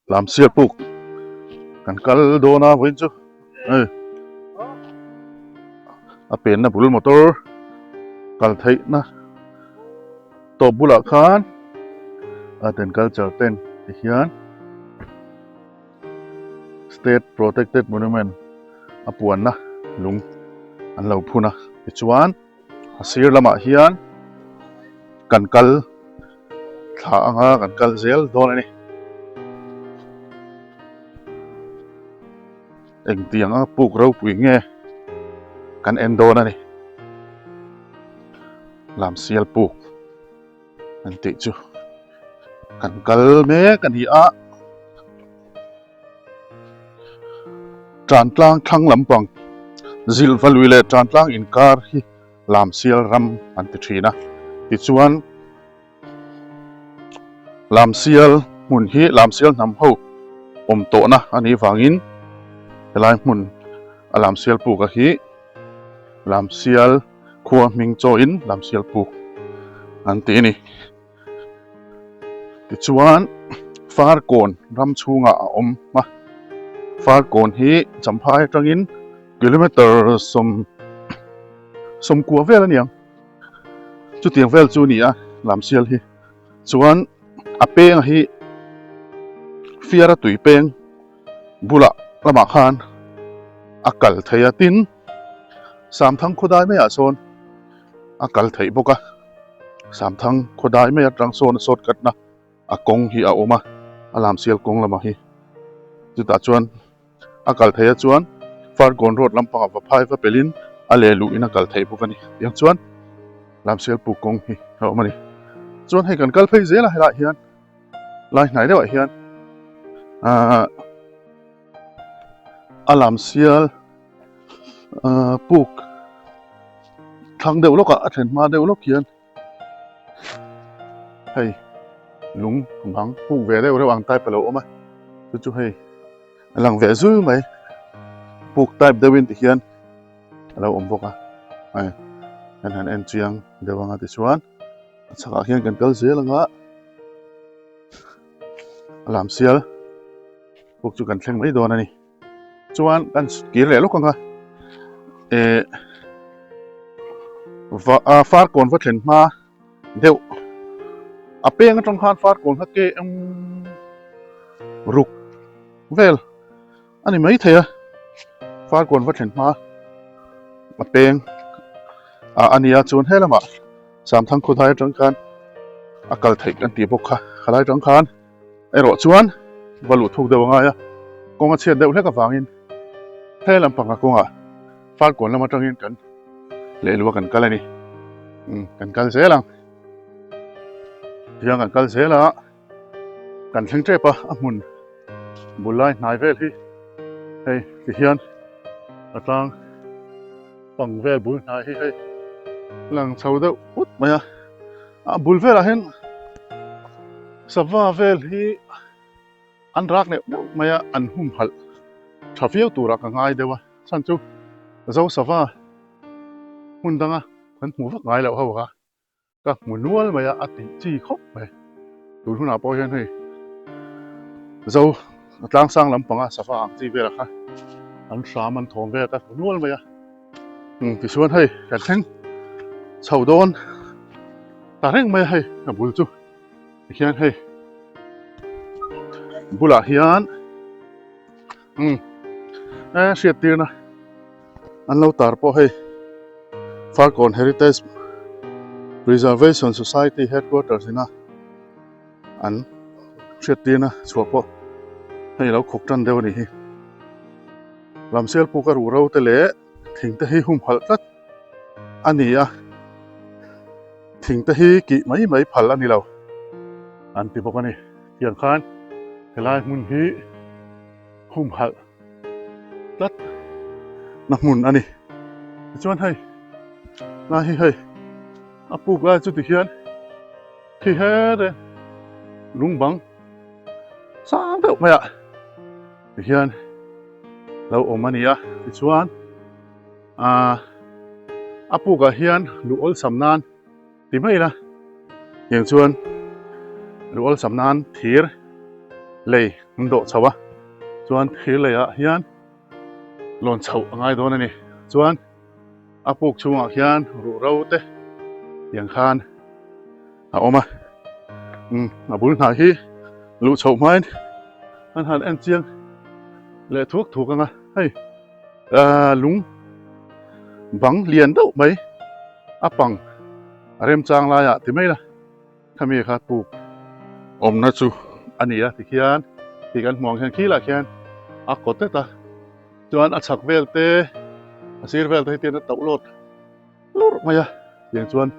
Lamsial puk kan kal dawn a vawiin chu hei a penna bul motor kal theihna tawp bulah khan art and culture ten ti hian state protected monument a puanna lung an lo phun a tichuan. A sir lamah hian kan kal thla anga kan kal zel dawn a ni. Engtiang a puk ropui nge kan en dawn a ni. Lamsial puk an tih chu kan kal mek a ni a. Tantlang thlang lampang Zilhva lui leh Tantlang inkar hi Lamsial ram an ti thin a, tichuan Lamsial hmun hi Lamsial hnam ho awm tawhna a nih vangin helai hmun a Lamsial puk a hi Lamsial khua hming chawiin Lamsial puk an ti a ni. Tichuan Farkawn ram chhungah a awm a, Farkawn hi Champhai atangin kilometer sawm sawmkua vel a ni ang, chutiang vel chu a ni a Lamsial hi. Chuan a peng hi Fiara tui peng bulah lamah khan a kal thei a, tin Samthang khawdai maiah sawn a kal theih bawk a. Samthang khawdai mai atang sawn a sawt katna a kawng hi a awm a, a lamsial kawng lamah hi chutah chuan a kal theih a chuan Farkawn road lampangah va phai va pelhin a leh luhin a kal theih bawk a ni. Tiang chuan lamsial puk kawng hi a awm a ni. Chuan hei kan kal phei zel a helaiah hian lai hnai deuhah hian ahh a lamsial ahh puk thlang deuh lawkah a thlen hma deuh lawk hian hei lung bang puk ve deuh reuh ang type a lo awm a chu chu hei a lang ve zul mai puk type deuhin ti hian a lo awm bawk a hei kan han en chiang deuh anga tichuan a chhakah hian kan kal zel anga a lam sial puk chu kan thleng mai dawn a ni. Chuan kan kir leh lawk ang a, eh va ah farkawn va thlen hma deuh a peng atang khan farkawn kha ke eng ruk vel a ni mai thei a, farkawn va thlen hma a peng ah a nia chuan he lamah Samthang khawdai atang khan a kal theih kan tih bawk kha khalai atang khan. Erawh chuan va luh thuk deuh a ngai a, kawng a chhiat deuh hlek avangin he lampanga kawngah Farkawn lam atangin kan lehluah kan kal a ni. Umm kan kal zel ang. Tiang kan kal zel a, kan thleng tep a, a hmun bul lai hnai vel hi hei tihian a tlang pang vel bul hnai hi hei lang chho deuh put mai a. A bul velah hian sava vel hi an rak neuh neuh mai a, an humhalh tha viau turah ka ngai deuh a, chhan chu zo sava hmun danga kan hmuh vak ngai loh ho kha ka hmu nual mai a, a tih chi khawp mai. Tun hunah pawh hian hei zo tlang sang lampanga sava ang chi velah kha an hram an thawm vel ka hmu nual mai a. Tichuan hei kan thleng chho dawn ta reng mai a hei a bul chu tikhian hei bulah hian umm e hriat tirna an lo tar pawh hei Farkawn Heritage Preservation Society Headquarters ina an hriat tirna chhuah pawh hei lo khawk tan deuh a nih hi. Lamsial puk a ruh ro te leh thing te hi humhalh tlat a ni a, thing te hi kih mai mai phal a ni lo an ti bawk a ni. Tiang khan helai hmun hi humhalh tlat na hmun a ni. Tichuan hei lai hi hei a puk lai chu tihian khi her e lung bang sang deuh mai ah. Tihian lo awm a ni a, tichuan aaa a pukah hian luh awlsam nan ti mai ila tiang chuan luh awlsam nan thir lei. An dawh chho a, chuan thir leiah hian lawn chhoh a ngai dawn a ni. Chuan a puk chhungah khian ruh ro te tiang khan a awm a, umm a bul hnai hi luh chhoh hmain an han en chiang leh thuak thuak ang a, hei ahh lung bang lian deuh mai a pang a remchang laiah ti mai la. Khami kha puk awmna chu a ni a tikhian tih kan hmuh ang hian khilah khian a kaw tlat a chuan a chhak vel te a sir vel te hi tian a tauh lawt lurh mai a tiang chuan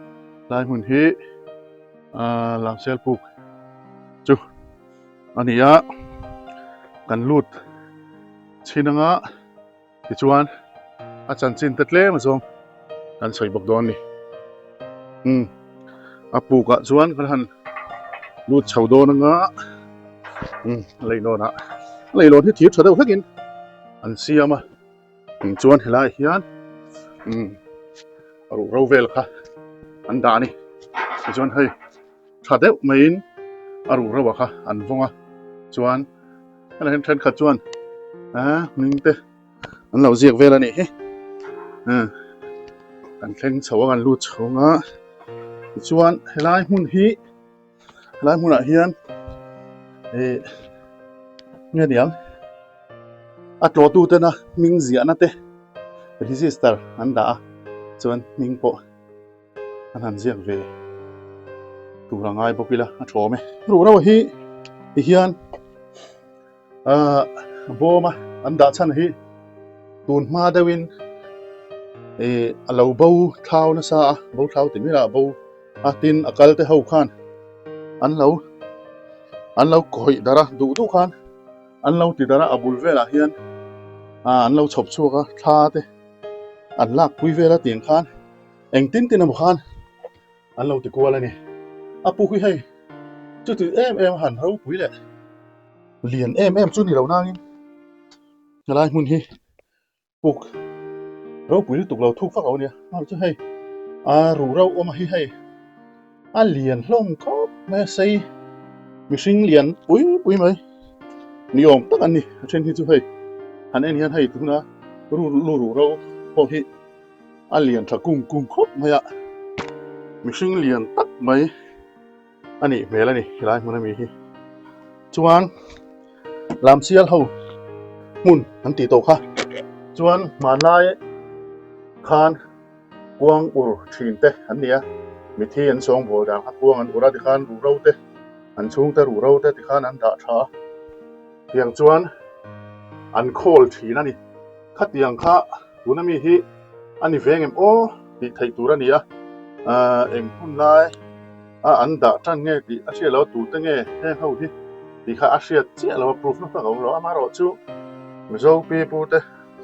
lai hmun hi ahh lamsial puk chu a ni a kan lut chhin anga. Tichuan a chanchin te tlem zawng kan sawi bawk dawn a ni. Umm a pukah chuan kan han lut chho dawn anga umm leihlawnah leihlawn hi thir tha deuh hlekin an siam a chuan helaiah hian umm ruhro vel kha an dah a ni. Tichuan hei tha deuh maiin a ruhro kha an vawng a chuan helai hian thenkhat chuan ah hming te an lo ziak vel a nih hi ah kan thleng chho a kan lut chho ang a tichuan helai hmun hi helai hmunah hian ih nge niang a tlawhtu tena hming ziahna te register an dah a chuan hming pawh. An han ziak ve tur a ngai bawk ila a thawm e. Ruhro hi ti hian ahh bawm a an dah chhan hi tun hma deuhin ih a lo bo thlau nasa a bo thlau ti mai lah a bo a tin a kal te ho khan an lo an lo kawih darh a duh duh khan an lo ti darh a a bul velah hian ah an lo chhawp chhuak a thla te. An lak pui vel a tiang khan engtin tin emaw khan an lo ti kual a ni. A puk hi hei chuti em em a han ropui leh lian em em chu ni lo nangin helai hmun hi puk ropui lutuk lo thuk vak lo a nia. Hmar chu hei a ruh rauh awm a hi hei a lian hlawm khawp mai a sei mihring lian pui pui mai ni awm tak an ni a then hi chu hei han en hian hei tuna ru lu ruh ro pawh hi a lian tha kung kung khawp mai a mihring lian tak mai a nih hmel a ni helai hmun ami hi chuan lamsial ho hmun an tih tawh kha chuan hmanlai khan. Kuang ur thin te an ni a, mithi an sawngbawl dan kha kuang an ur a tikhan ruhro te an chhungte ruhro te tikhan an dah tha a, tiang chuan an khawl thin a ni. Khatiang kha tuna mi hi a ni veng em aw tih theih tur a ni a, ahh eng hun lai a an dah tan nge tih a hriat lo a, tute nge heng ho hi tih kha a hriat chiah lo a, proof na tak a awm lo a, amaherawhchu Mizo pi pu te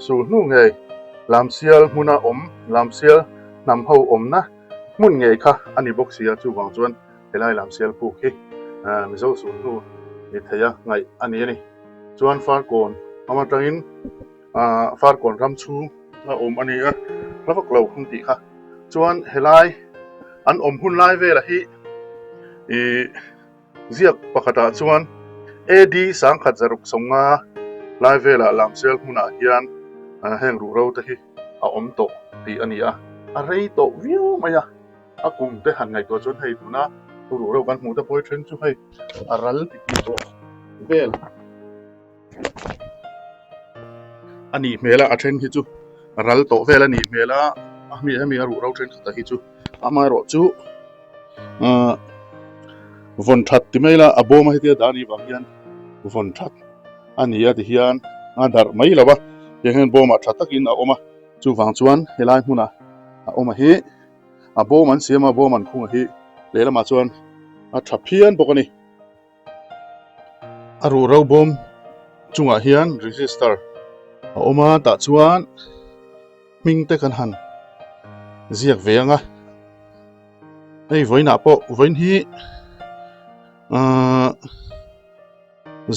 Sul hnu ngei Lamsial hmuna awm Lamsial hnam ho awmna hmun ngei kha a ni bawk si a, chuvang chuan helai Lamsial puk hi Mizo sul hnu ni theia ngaih a ni a ni. Chuan Farkawn ram atangin Farkawn ram chhung a awm a ni a, hla vak lo an tih kha. Chuan helai an awm hun lai velah hi ih Ziak pakhatah chuan AD 1650 lai velah Lamsial hmunah hian heng ruhro te hi a awm tawh tih a ni a, a rei tawh viau mai a, a kum te han ngaihtuah chuan hei tuna ruhro kan hmuh te pawh hi then chu hei a ral ti tih tawh vel a nih hmel a, a then hi chu a ral tawh vel a nih hmel a, a hmi hemi a ruhro thenkhat ah hi chu amaherawhchu ahh vawn that ti mai ila a bawm a hetia dah a nih vang hian vawn that a ni a ti hian a darh mai lo va tiang hian bawmah tha takin a awm a chuvang chuan helai hmunah a awm a hi a bawm an siam a bawm an khung a hi lehlamah chuan a tha phian bawk a ni. A ruhro bawm chungah hian register a awm a tah chuan hming te kan han ziak ve ang a hei vawiinah pawh vawiin hi ahh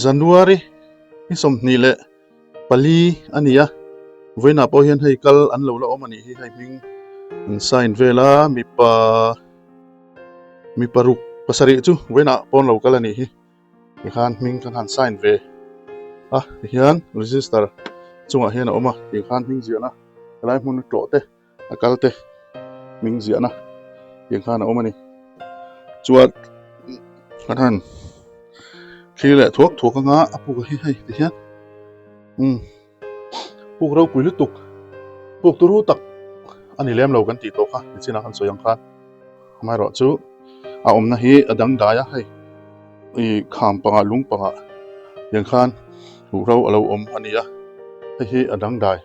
January ni 24 a ni a vawiinah pawh hian hei kal an lo la awm a nih hi hei hming an sign vel a mipa. Mi paruk pasarih chu vawiinah pawn lo kal a nih hi tikhan hming kan han sign ve. A tihian register chungah hian a awm a tih khan hming ziahna helai hmun tlawh te a kal te hming ziahna tiang khan a awm a ni. Chuan kan han thlir leh thuak thuak anga a puk hi hei tihian umm puk ropui lutuk puk turu tak a ni lem lo kan tih tawh kha nichinah kan sawi ang khan amaherawh chu a awmna hi a dangdai a hei ih kham pangah lung pangah tiang khan ruhro a lo awm a ni a hei hi a dangdai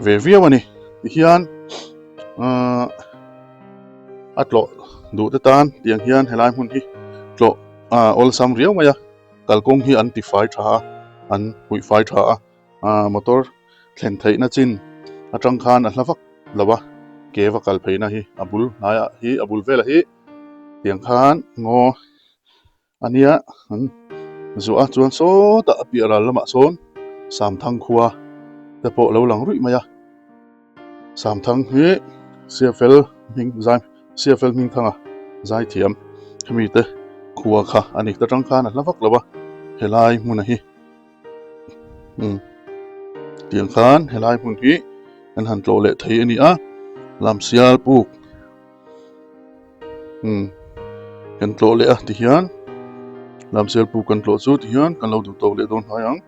ve viau a ni tihian ahh a tlawh duh te tan tiang hian helai hmun hi tlawh ah awlsam riau mai a kalkawng hi an tifai tha a an huih fai tha a ah motor thlen theihna chin atang khan a hla vak lo a ke va kal pheina hi a bul hnaiah hi a bul velah hi tiang khan ngaw a nia an zuah a chuan sawtah a piah ral lamah sawn Samthang khua te pawh lo lang ruih mai a Samthang hi Siafel hming zai Siafel hming thanga zai thiam hemi te khua kha a ni ta tang khan a hla vak lo a helai hmun a hi umm tiang khan helai hmun hi an han tlawh leh thei a ni a Lamsial puk. Umm kan tlawh leh a tihian lamsial puk kan tlawh chu tihian kan lo duh tawk leh dawn hnai ang.